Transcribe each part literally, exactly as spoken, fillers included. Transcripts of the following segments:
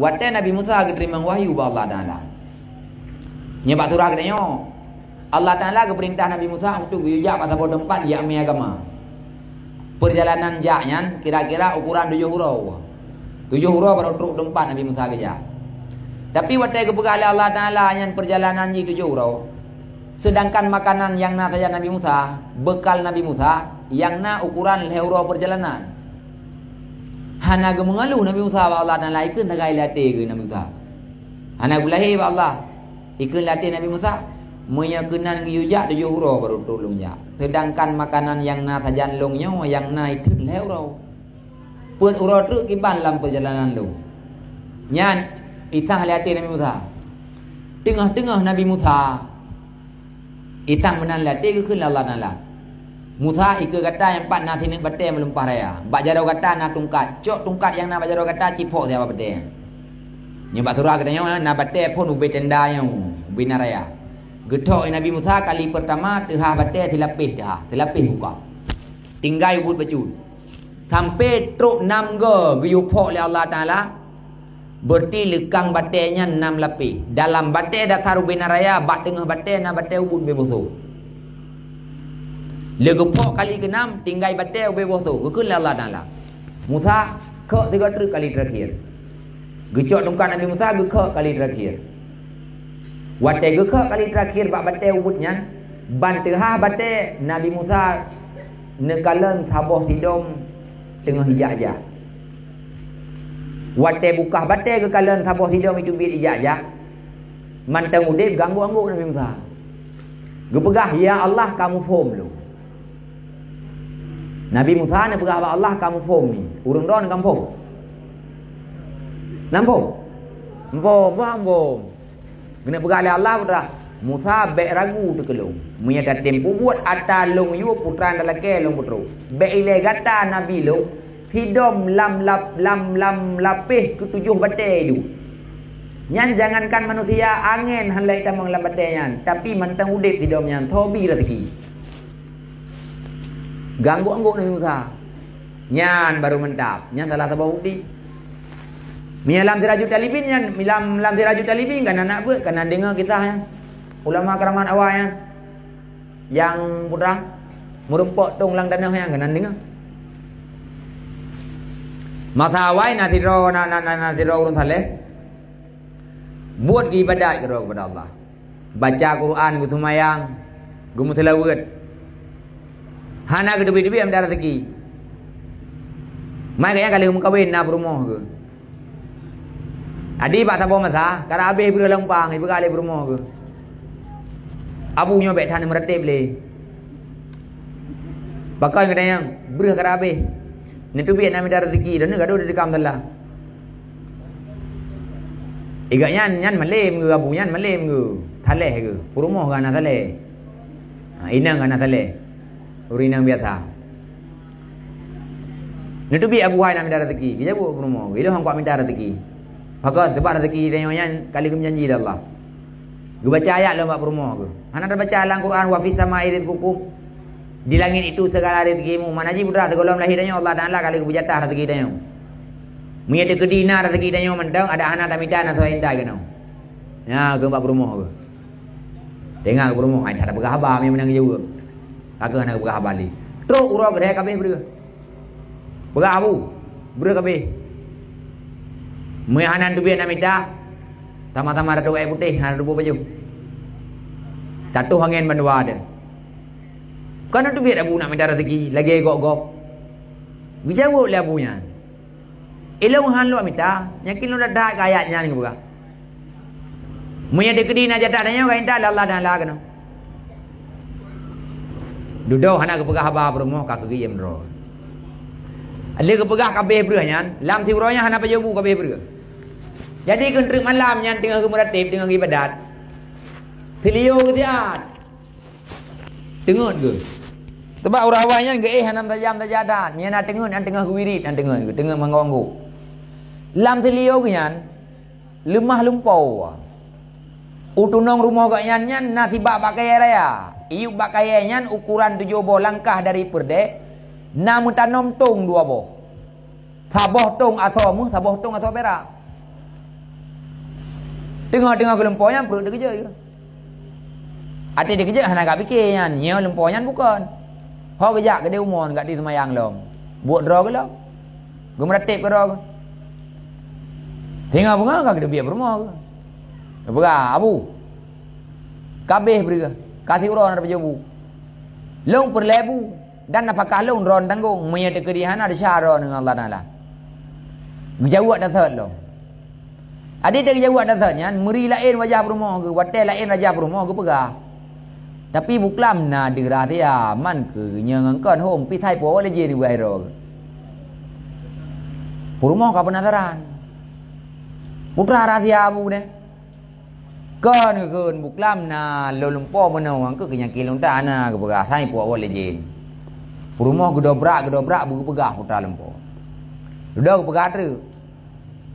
Watée Nabi Musa geuteurimong wahyu bak Allah Taala, nyoe bak surah geutanyoe, Allah Taala geupeurintah Nabi Musa untuk geuyue jak bak saboh teumpat jiamé agama. Peurjalanan jak nyan kira-kira ukuran tujoh uroe. Tujoh uroe barô trok teumpat Nabi Musa geujak. Tapi watée geupeugah lé Allah Taala nyan peurjalanan jih tujoh uroe, seudangkan makanan nyang na sajan Nabi Musa, beukal Nabi Musa, nyang na ukuran lhée uroe peurjalanan. Hana geumeungeuluh Nabi Musa bak Allah Taala, ikheun sagai lé até geuh Nabi Musa. Hana geulahé bak Allah, ikheun lé até Nabi Musa, "Meunyoe keunan geuyue jak tujoh uroe barô trok lôn jak. Seudangkan makanan nyang na sajan lôn nyoe nyang na itheuk lhée uroe. Peuet uroe treuk kiban lam peurjalanan lôn." Nyan isah lé até Nabi Musa. Teungoh-teungoh Nabi Musa isah meunan lé até, geukheun lé Allah Taala, "Musa, ikeue gata nyang pat na sineuk batée meulimpah raya. Bak jaroe gata na tungkat. Cok tungkat nyang na bak jaroe gata, ciphok siat bak batée nyan." Nyoe bak surah geutanyoe na batée phon ubé tenda nyoe, ubé na raya. Geuthok lé Nabi Musa kali peurtama teuhah batée silapéh teuhah, silapéh buka. Tinggai ubit bacut. Sampoe trok nam goe geuyue phok lé Allah Taala, beureuti leukang batée nyan nam lapéh. Dalam batée dasar ubé na raya, bak teungoh batée na batée ubit ubé boh soe. Lé geuphok kali keunam, tinggai batée ubé boh soe. Geukheun lé Allah Taala, "Musa, khok sigoe treuk kali teurakhir." Geucok tungkat Nabi Musa, geukhok kali teurakhir. Watée geukhok kali teurakhir bak batée ubit nyan, ban teuhah batée Nabi Musa neukalon saboh sidom teungoh ijak-jak. Watée bukah batée geukalon saboh sidom iteubiet ijak-jak, mantong udeb geuanggok-anggok Nabi Musa. Geupeugah, "Ya Allah, ka muphom lôn." Nabi Musa neupeugah bak Allah, "Ka muphom nyoe. Ureuëng droe na muphom? Na muphom?" "Muphom, bah muphom." Geuneuk peugah lé Allah, "Putra, Musa bék ragu teukeulong. Meunyoe tatem peubuet ata lôn yue, putra talakée lôn peutrok. Bék ilée gata nabi lôn, sidom lam lap-, lam, lam lapéh keutujoh batée iduek. Nyan jangankan manusia, angén hana lé itamong lam batée nyan, tapi mantong udeb sidom nyan, soe bi raseuki." Geuanggok-anggok Nabi Musa. Nyan barô mantap. Nyan salah saboh bukti. Meunyoe lam Sirajut Talibin nyan, lam, lam Sirajut Talibin kan na beuet, kan na deungoe kisah nyan. Ulama keuramat awai nyan. Nyang putra meurumpok tong lam tanoh nyan kan na deungoe. Masa awai na sidroe, na, na, na, na sidroe ureuëng saleh. Buet geuibadat keudroe keupada Allah. Baca Quran, geuseumayang, geumeuseulaweuet. Hana geuteubiet-teubiet mita raseuki. Mai gobnyan ka lheueh meukawen na peurumoh geuh. Jadi bak saboh masa, karab habéh breueh lam umpang, ipeugah lé peurumoh geuh, "Abu nyoe bék that neumeuratéb lé. Pakon geutanyoe breueh karab habéh. Neuteubiet na mita raseuki, droeneuh gadôh di deukam salah." Iga nyan, nyan malém geuh, abu nyan malém geuh. Saleh geuh. Peurumoh geuh hana saleh. Ha, inong hana saleh. Ureuëng inong biasa. Neuteubiet abu hai na mita raseuki. Geujaweueb peurumoh geuh. Ilôn han kuat mita raseuki. Pakon, sabab raseuki tanyoe nyan ka lheueh geumeujanji lé Allah. Geubaca ayat lom bak peurumoh geuh. Hana tabaca lam Quran, "Wa fis samai rizqukum." Di langit itu segala rezekimu. Mana jih putra, sigohlom lahé tanyoe Allah Taala ka lheueh geupeujatah raseuki tanyoe. Meunyoe teukeudi na raseuki tanyoe mantong, adak hana tamita na soe intat keunoe. Nyan keuh bak peurumoh keuh. Teungoh peurumoh, hai that peugah haba, meunyoe meunan geujaweueb. Ka keuh hana geupeugah haba lé. Trok uroe keudeh ka habéh breueh. Peugah abu, breueh ka habéh. Meunyoe hana teubiet na mita, sama-sama tatrok kayée putéh, hana tatuboh baju. Tatoh angén bandua teuh. Kon teubiet abu nak mita raseuki, lagée gok-gok. Geujaweueb lé abu nyan, "Ilôn han lôn mita, yakin lôn that-that keu ayat nyan," geupeugah. "Meunyoe teukeudi na jatah tanyoe, ka intat lé Allah Taala keunoe." Dudoe hana geupeugah haba peurumoh ka keugeuyém droe. Lé geupeugah ka habéh breueh nyan, lam siuroe nyan hana pajoh bu ka habéh breueh. Jadi keu treuk malam nyan teungoh geumeurateb, teungoh geuibadat. Siliyô geusiat. Teungeut geuh. Teubak ureuëng awai nyan geuéh hana tajam tajak that. Nyan na teungeut, nyan teungoh geuwirit, nyan teungeut geuh, teungeut manggong-anggok. Lam siliyô geuh nyan leumah lumpoe. U tunong rumoh gobnyan nyan na sibak bak kayée raya. Iyup bak kayée nyan ukoran tujoh boh langkah dari peureudée, na meutanom tong dua boh. Saboh tong asoe méuh, saboh tong asoe pirak. Teungoh-teungoh geulumpo nyan pruet teukeujot. Até teukeujot hana gak pike nyan, nyoe lumpo nyan bukon. Ho geujak keudeh umon gak di seumayang lom. Buet droe geulom. Geumeuratéb keudroe. Singoh beungoh ka geuteubiet peurumoh geuh. Geupeugah, "Abu, ka abéh breueh, ka siuroe na teupeujeuet bu. Lôn peureulée bu, dan nafakah lôn droe tanggong, meunyoe teukeudi hana desya droe ngon Allah Taala." Geujaweueb dasot lom. Até teuk geujaweueb dasot nyan, meuri laén wajah peurumoh geuh, watée laén wajah peurumoh geupeugah, "Tapi buklam na deuh rahsia, man keu nyoe ngon kon hom, pih sai po le jih di bak droe." Peurumoh ka peunasaran. "Peue rahsia abu nyoe?" "Kon kheun buklam na lôn lumpo meunoe, ngon keu keunyakét lôn tan na," geupeugah, "sai po le jih." Peurumoh geudobrak-geudobrak beugeupeugah putra lumpo. Dudoe geupeugah treuk,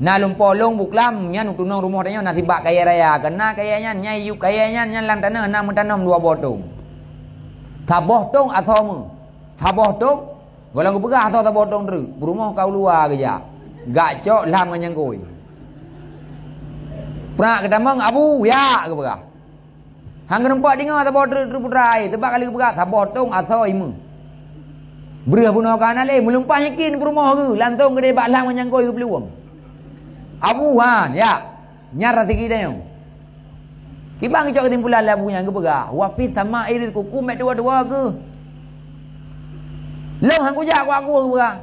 "Na lumpo lôn buklam nyan, tunong rumoh tanyoe na sibak kayée raya, keunan kayée nyan, nyan yup kayée nyan, nyan lam tanoh na meutanom dua boh tong. Saboh tong asoe meuh, saboh tong." Gohlom geupeugah asoe saboh tong treuk, peurumoh ka u luwa geujak, gak cok lham ngon nyangkôi. "Prak geutamong abu, yak," geupeugah. Han geurumpok deungoe saboh treuk-treuk putra, teubak kali geupeugah saboh tong asoe meuh. Breueh bunoe ka hana lé, meulumpah nyakin peurumoh geuh, langsong geudeh bak lham ngon nyangkôi geupeuleue. "Abu, han, yak, nyan raseuki tanyoe." Kiban geucok keusimpulan lé abu nyan geupeugah, "Wa fis sama'i rizqukum, bék tuwoe-tuwoe keuh. Lôn han kujak keu aku," geupeugah.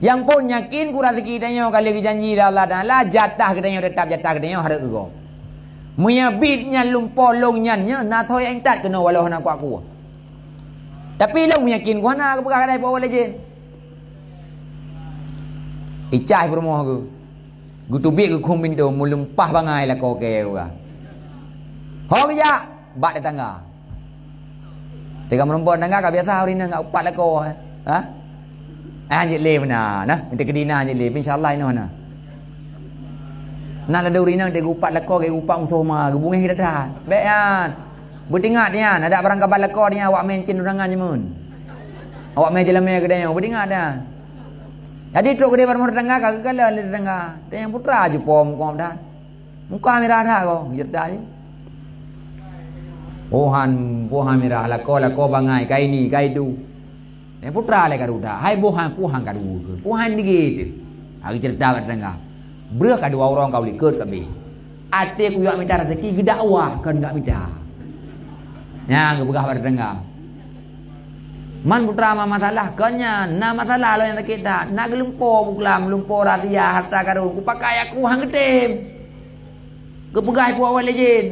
Nyang phon nyakin keu raseuki tanyoe ka lheueh geujanji lé Allah Taala, jatah geutanyoe teutap jatah geutanyoe hareuem keu gob. Meunyoe biet nyan lumpo lôn nyan nyoe, na soe nyang intat keunoe walau hana kuat-kuat. Tapi lôn meunyakin keu hana geupeugah kadai po le jih. Icah peurumoh geuh. Geuteubiet geukhong pintoe, meulumpah bangai lakoe keu geuh. Ho geujak bak tetangga. Teuka meurumpok tetangga ka biasa ureueng inong gak upat lakoe, eh. Ha? Ah, jeuet lé meunan, nah. Minta keudina jeuet lé, insya Allah inoe na. Na ladôm ureueng inong teuka upat lakoe, geupat musoh ma, geubungéh geudadah. Bék nyan. Beutingat nyan, adak barangkaban lakoe nyan awak mé cen undangan jeumeu'en. Awak mé jeulamé keudeh nyoe, beutingat nyan. Jadi trok keudeh bak rumoh tetangga ka geukalon lé tetangga. Tanyong putra ju pom kong dah. Muka mirah that ko, cerita je. Pohan, pohan mirah, lakoe, lakoe bangai, kai ni, kai tu. Eh, putra lé karu that. Hai bohan, pohan karu ke. Pohan dikit. Hari cerita kat tetangga. Breueh ka dua orang kau likot kami. Até kuyok mita rezeki geudakwah kon gak mita. Nyang geupeugah bak tetangga. Man putra ma masalah, kon nyan na masalah lôn nyang sakét that. Na geulumpo buklam, lumpo rahsia, harta karun, kupakai aku han geutem. Geupeugah iku awai lé jén.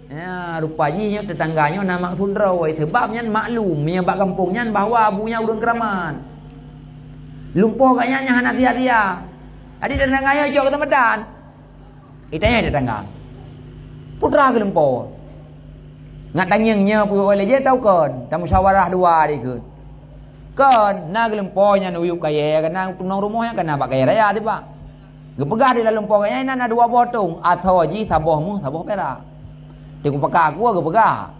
Ya, rupa jih nyoe tetangga nyoe na maksud droe, sabab nyan maklum meunyoe bak gampông nyan bahwa abu nyan ureueng keuramat. Lumpo gak nyan nyang hana sia-sia. Jadi tetangga nyoe jok keu teumeudan. Itanya tetangga. Putra geulumpo. Ngat tangieng nyoe peue lé jén tau kon, tamusyawarah dua dikeue. Kon, na geulumpo nyan uyup kayée, kana tunong rumoh nyan kana bak kayée raya tiba. Geupeugah di lalom pokok nyan na dua boh tong, asoe jih saboh méuh, saboh pirak. Teungku paka aku geupeugah.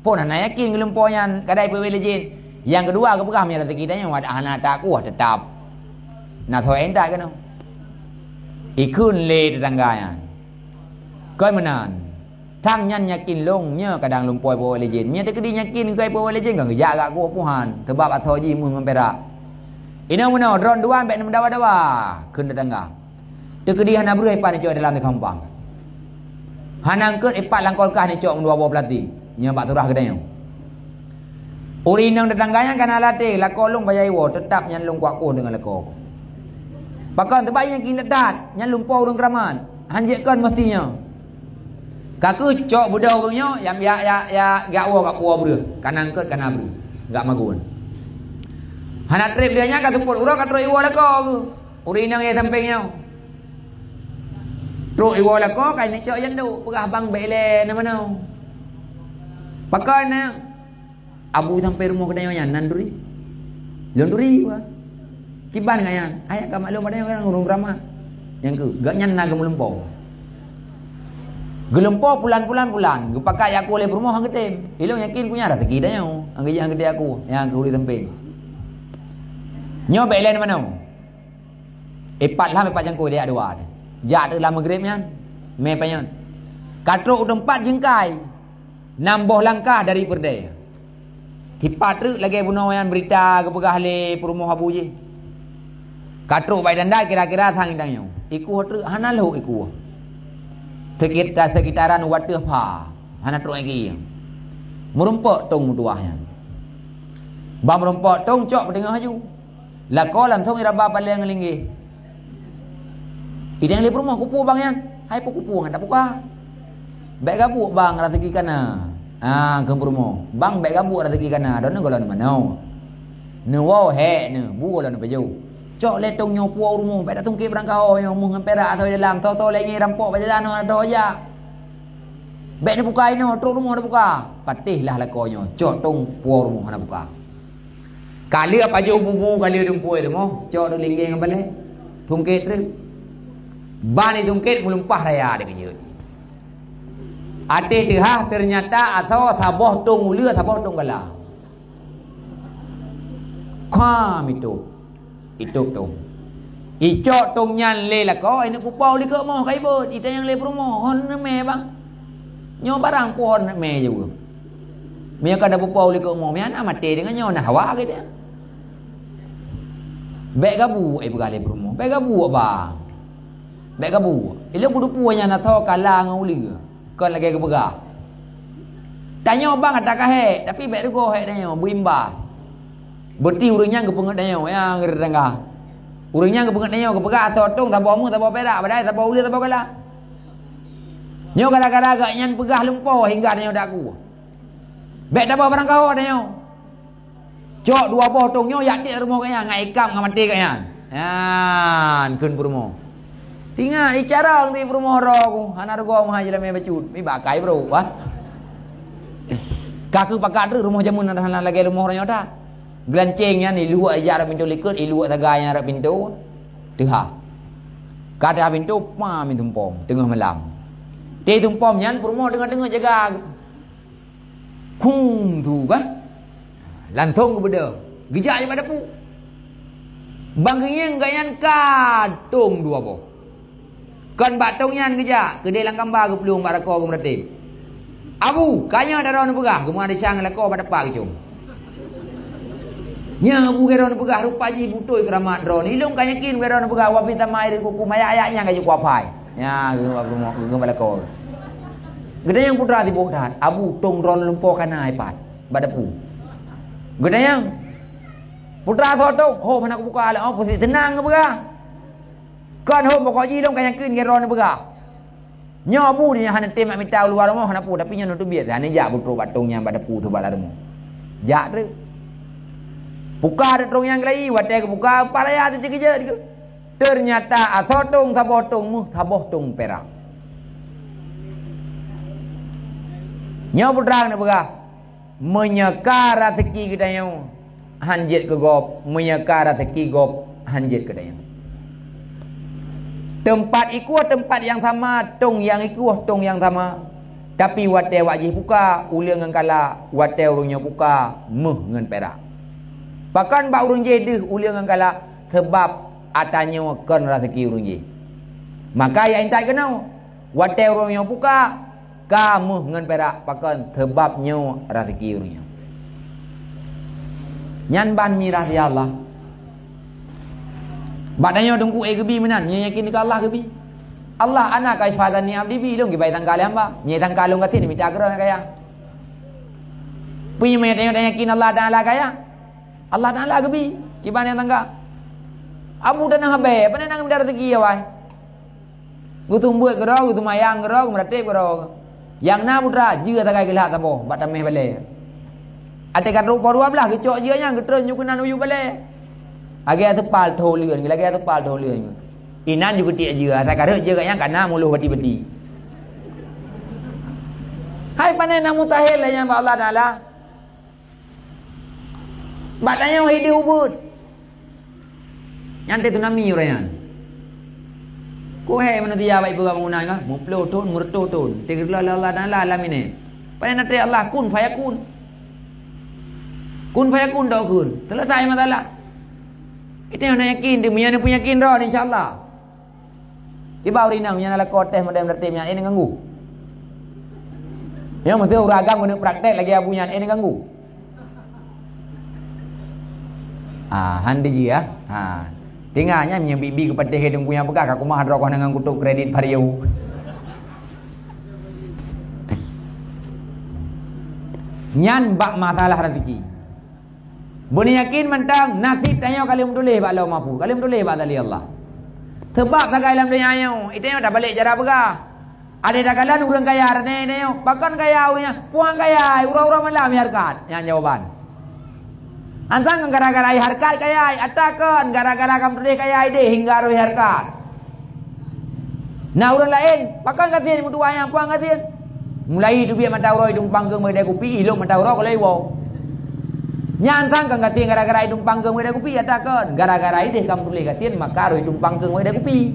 Phon hana yakin geulumpo nyan kadai peuwé lé jén. Nyang keudua geupeugah meunyoe rezeki tanyoe adak hana takuah teutap. Na soe entat keunoe. Ikheun lé tetangga nyan. Kon meunan. Sang nyan yakin lôn nyoe kadang lumpo peuwé lé jén. Meunyoe teukeudi yakin keu peuwé lé jén kan geujak gak kuah puhan. Teubab asoe jih méuh ngon pirak. Inoe meunoe droen dua bék neumeudawa-dawa. Kheun tetangga. Teukeudi hana breueh ipat nicok dalam teukampang. Hana eungkot ipat lam kulkas nicok meudua boh plastik. Nyoe bak surah geutanyoe. Ureueng inong tetangga nyan kana lateh, lakoe lôn payah iwoe, teutap nyan lôn kuak koh deungon lakoe. Pakon teuba nyan keuneuk that, nyan lumpo ureueng keuramat. Han jeuet kon meusti nyoe. Ka kheueh cok beudoh ureueng nyoe, nyang jak, jak, jak, jak woe gak puwoe breueh. Kana eungkot, kana breueh. Gak magun. Hana treb lé nyan ka seupôt uroe ka trok iwoe lakoe geuh. Ureueng inong nyang sampéng nyoe. Trok iwoe lakoe ka nicok janduk, peugah bang bék ilée na meunoe. Pakon na? Abu sampé rumoh geutanyoe nyan nan turi. Lôn turi, wah. Kiban gak nyan, ayah ka maklum geutanyoe kan ureueng keuramat. Nyang keu, gak nyan na geumeulumpo. Geulumpo pulan-pulan-pulan, geupakat jak kuah lé peurumoh han geutem. Ilôn yakin keu nyan rezeki tanyoe, han geujak han geutem aku, nyang keu ureueng sampéng. Nyoe bék ilée na meunoe. Ipat lham ipat cangkôi dijak dua. Jak teuk lam Maghrib nyan. Mé panyöt. Ka trok u teumpat jeungkai. Nam boh langkah dari peureudèe. Tipat treuk lagèe bunoe nyan beurita geupeugah lé peurumoh abu jih. Ka trok bak tanda kira-kira sang idang nyoe. Ikueh treuk hana lhok ikueh. Seukita-, seukitaran u ateueh pha. Hana trok lagi. Meurumpok tong meutuwah nyan. Ban meurumpok tong cok peuteungoh aju. Lakoe langsong iraba paleng ngon linggih. Idang lé peurumoh, "Kupeue bang nyan?" "Hai peue kupeue ngon tapuka? Bèk gabuek bang, raseuki kana." Ah, kheun peurumoh, "Bang bèk gabuek, raseuki kana. Droeneuh gohlom manoe. Neuwoe hék neuh, bu gohlom neupajoh. Cok lé tong nyoe puwoe u rumoh, bèk tatungkét barang kaho nyoe, meuh ngon pirak asoe dalam, soe-soe lé nyang rampok bak jalan nyoe, adoe jak." Bèk neubuka inoe, trok rumoh neubuka. Patéh lah lakoe nyoe, cok tong puwoe rumoh hana buka. Ka lheueh pajoh bubu, ka lheueh dumpôi rumoh, cok treuk linggih ngon balèe. Tungkét treuk. Ban itungkét meulumpah raya dikeujeuet. Até teuhah teunyata asoe saboh tong uleue, saboh tong gala. Kha mitôb. Itôb tong. Icok tong nyan lé lakoe, ineuk pupau likot moh ka ibot, itanyong lé peurumoh, "Hon neumè bang? Nyoe barang peue hon neumè jaweueb? Meunyoe ka tapupau likot moh, meuhana maté deungon nyoe na hawa," geutanyong. "Bèk gabuek," ipeugah lé peurumoh. "Bèk gabuek bang. Bèk gabuek. Ilôn kuteupue nyan asoe kala ngon uleue." Kon lagèe geupeugah, "Tanyoe bang ata ka hék, tapi bèk rugoe hék tanyoe, beuimbas." Beureuti ureueng nyan geupeungeut tanyoe, nyang geuteutangga. Ureueng nyan geupeungeut tanyoe, geupeugah, "Asoe tong saboh meuh, saboh pirak, padahai saboh uleue, saboh gala." Nyoe gara-gara gobnyan peugah lumpoe hingga tanyoe taku. Bèk taboh barang kaho tanyoe. Cok dua boh tong nyoe jak tiek rumoh gobnyan, ngon ikam ngon maté gobnyan. Nyan kheun peurumoh. Tingat icarông di peurumoh droe ku, hana rugoe meuhai jilamé bacut. Mi bakai bro, wah. Ka keuh pakat treuk rumoh jameun hana lagèe rumoh uroe nyoe that. Geulanceng nyan iluek ijak rot pintoe likot, iluek sagai nyan rot pintoe. Teuhah. Ka teuhah pintoe, pam, itumpom teungoh malam. Di tumpom nyan peurumoh teungoh-teungoh jaga. Khung tu kan. Langsong geubeudôh. Geujak bak dapu. Bang Keungieng gobnyan ka tong dua boh. Kon bak tong nyan geujak, keudeh lam kamba geuplueng bak lakoe geumeuratéb. "Abu, ka nyoe droeneuh peugah," geumeu'ah desya ngon lakoe bak dapa geucom. Nyan Abu Geron peugah rupa jih beutôi keuramat droe. Ilôn ka yakin Geron peugah, "Wa fi samai rizqukum," ayat-ayat nyan ka jikuapai. Nyan geumeu'ah lakoe. Geutanyong putra sibôk that, "Abu, tong droeneuh lumpoe kana ipat bak dapu?" Geutanyong, "Putra soe tong?" "Hom hana kubuka lé, oh, peusi seunang geupeugah." "Kon hom, pokok jih lôn ka yakin Geron peugah." Nyoe Abu nyan hana tem mak mita u luwa rumoh hana peue, tapi nyoe nuteubiet hana jak beutrok bak tong nyan bak dapu tu bak lam rumoh. Jak treuk. Buka treuk tong nyan geulayi, watèe geubuka, pat raya teukeujot geuh. Teunyata asoe tong saboh tong meuh, saboh tong pirak. Nyoe putra geupeugah, Meunyoe ka raseuki geutanyoe han jeuet keu gob, meunyoe ka raseuki gob han jeuet keu tanyoe. Teumpat ikueh teumpat nyang sama, tong nyang ikueh tong nyang sama. Tapi watèe awak jih buka, uleue ngon kala, watèe ureueng nyoe buka, meuh ngon pirak. Pakon bak ureueng jih deuh uleue ngon kala, seubab ata nyoe kon raseuki ureueng jih. Maka jak intat keunoe, watèe ureueng nyoe buka, ka meuh ngon pirak, pakon? Seubab nyoe raseuki ureueng nyoe. Nyan ban mirah di Allah. Bak tanyoe teungku, eh, geubi meunan, nyoe yakin keu Allah geubi. Allah, "Ana kaifa zanni abdi bi," lôn kiban sangka lé hamba. Nyoe sangka lôn gasien mita keudroe nyang kaya. Peue nyoe tanyoe yakin Allah Taala kaya? Allah Taala geubi kiban nyang sangka. Abu tanah abée, pane na geumeudara teuki awai. Geuseumeubeuet keudroe, geuseumayang keudroe, geumeuratéb keudroe. Nyang na putra, jeuet sagai geulhak saboh bak taméh balée. Até ka trok poh dua blaih, geucok jeuet nyan, geutreun ju keunan u yup balée. Lagée seupal tho leuen, lagée seupal tho leuen. Inan ju geutiek jeuet, asai ka rhot jeuet nyan ka na muloh bati-bati. Hai pane na mustahil lé nyan bak Allah Taala. Bak tanyoe hi di ubit. Nyan teuh tsunami uroe nyan. Kuhai manusia bak ipeugah bangunan ka, meuplôh thon, meureutoh thon. Teugeulak lé Allah Taala lam iné. Pane na teuh Allah, kun fayakun. Kun fayakun teuh kun. Selesai masalah. Itu nyang na yakin, di meunyo na peuyakin droe, insya Allah. Tiba ureueng inong nyang na lakoe teuh model meuratéb nyan, eh, neuganggu. Nyang meusti ureueng agam keuneuk praktek lagèe abu nyan, eh, neuganggu. Ah, han diji, ah. Ha. Tinggai nyan nyang bi-bi keupatéh keu teungku nyang peugah, ka kumah droe keuh ngon kutôb kredit Vario. Nyan bak masalah rezeki. Beuneuyakin mantong nasib tanyoe ka lheueh meutuléh bak Lauh Mahfuz, ka lheueh meutuléh bak tali Allah. Seubab sagai lam donya nyoe, i tanyoe tabalek cara peugah. Adak takalon ureueng kaya, rané tanyoe, pakon kaya ureueng nyan? Puang kaya, uroe-uroe malam i hareukat. Nyan jawaban. Asai kon gara-gara i hareukat kaya, ata kon gara-gara ka meutuléh kaya idéh hingga roh i hareukat. Na ureueng laén, pakon gasien meutuah nyang puang gasien? Mulai teubiet mata uroe itumpang keu meudeh kupi, ilok mata uroe keulai woe. Nyan sang kon gasien gara-gara itumpang keu meudeh kupi, ata kon gara-gara idéh ka meutuléh gasien maka roh itumpang keu meudeh kupi.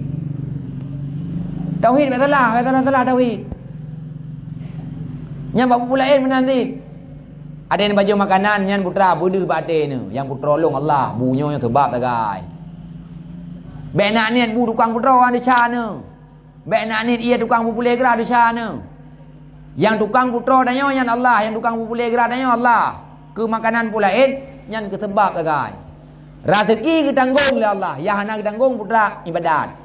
Tauhid bèk salah, bèk salah-salah tauhid. Nyan bak peue laén meunan cit. Adak neubajôh makanan nyan putra beudeuh bak até neuh, nyang putroe lôn Allah, bu nyoe nyang seubab sagai. Bèk na niet bu tukang putroe desya neuh. Bèk na niet ie tukang peupuléh grah desya neuh. Nyang tukang putroe tanyoe nyan Allah, nyang tukang peupuléh grah tanyoe Allah. Keu makanan peue laén nyan keu seubab sagai. Raseuki geutanggong lé Allah, nyang hana geutanggong putra ibadat.